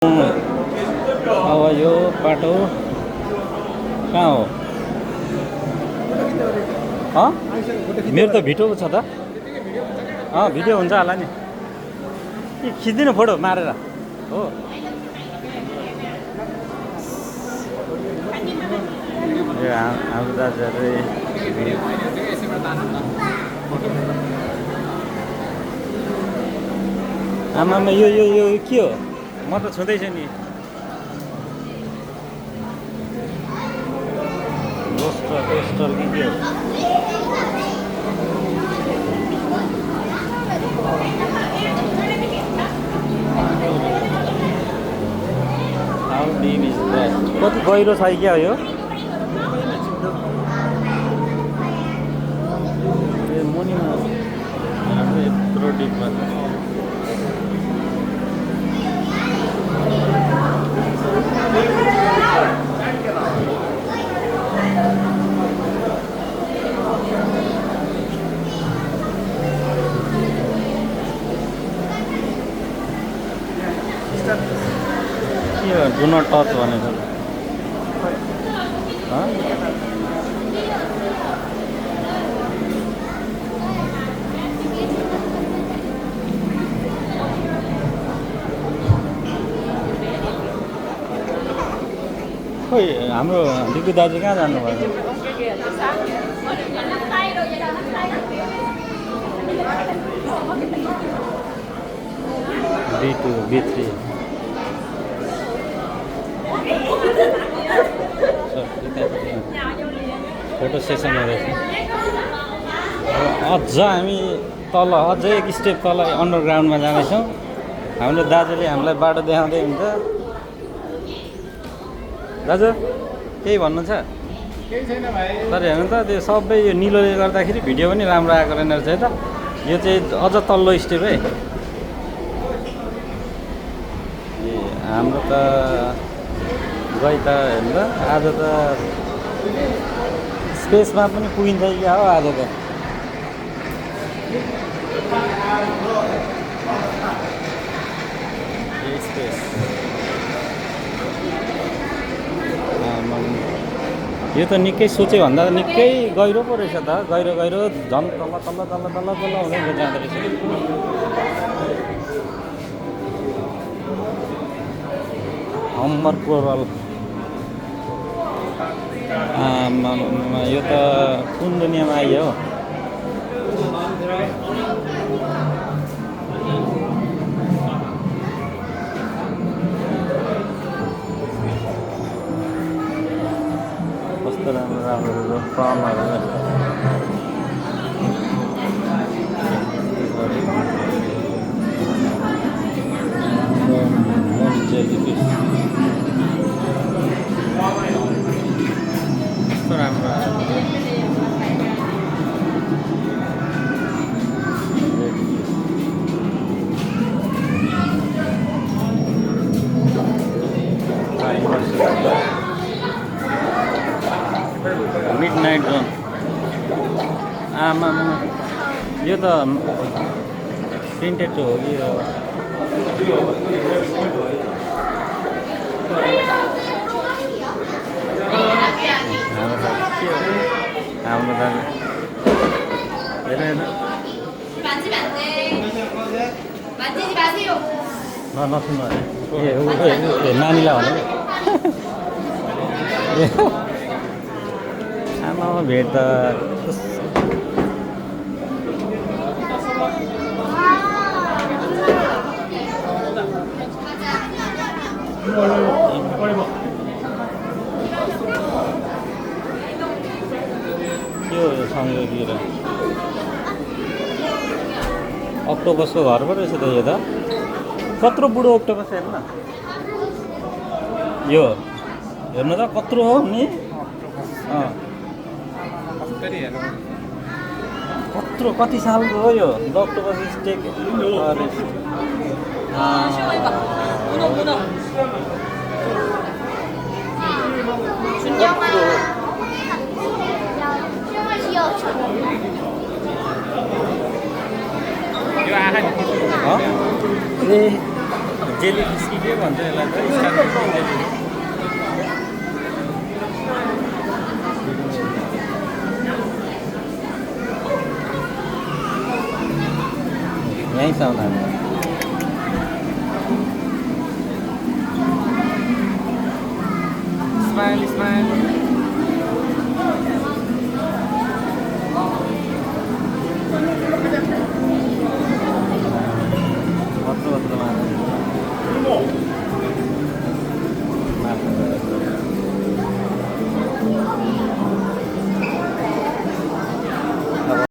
अब यो बाटो कहाँ हो? मेरो त भिडियो छ त। भिडियो हुन्छ होला नि। खिच्दिनु फोटो मारेर हो। यो हाम्रो दाजुहरू आमामा यो यो यो के हो? म त छुँदैछु नि। रोस्टर कि के हो? कति गहिरो छ क्या यो? मुनिमा हाम्रो यत्रो डिपमा के डु नट टच भनेको? खोइ हाम्रो दिपु दाजु कहाँ जानुभयो? B2 B3 फोटो सेसन रहेछ। अझ हामी तल अझै एक स्टेप तल अन्डरग्राउन्डमा जाँदैछौँ। हाम्रो दाजुले हामीलाई बाटो देखाउँदै हुन्छ। दाजु केही भन्नु छ? तर हेर्नु त त्यो सबै यो निलोले गर्दाखेरि भिडियो पनि राम्रो आएको रहेन रहेछ है त। यो चाहिँ अझ तल्लो स्टेप है। हाम्रो त गइ त हेर्नु त आज त स्पेसमा पनि पुगिन्छ क्या हो आज त। स्पेस यो त निकै सोचे भन्दा निकै गहिरो पो रहेछ त। गहिरो गहिरो झन् तल तल तल तल तल हुँदै जाँदो रहेछ। हम्बर कोरल यो त कुन दुनियाँमा आइयो? कस्तो राम्रो राम्रो फर्महरू कस्तो राम्रो मिड नाइट जोन। आमा यो त प्रिन्टेड हो कि हाम्रो त नसुन्नु ए नानीलाई भने आमा भेट त के हो यो संयोगी र अक्टोपसको घर पो रहेछ त यो त। कत्रो बुढो अक्टोपस हेर्नु न। यो हेर्नु त कत्रो हो नि। कत्रो कति सालको हो यो? The octopus steak a jellyfish कि के भन्छ यसलाई त स्कार्पियो यहीँ छ होला Smile, smile.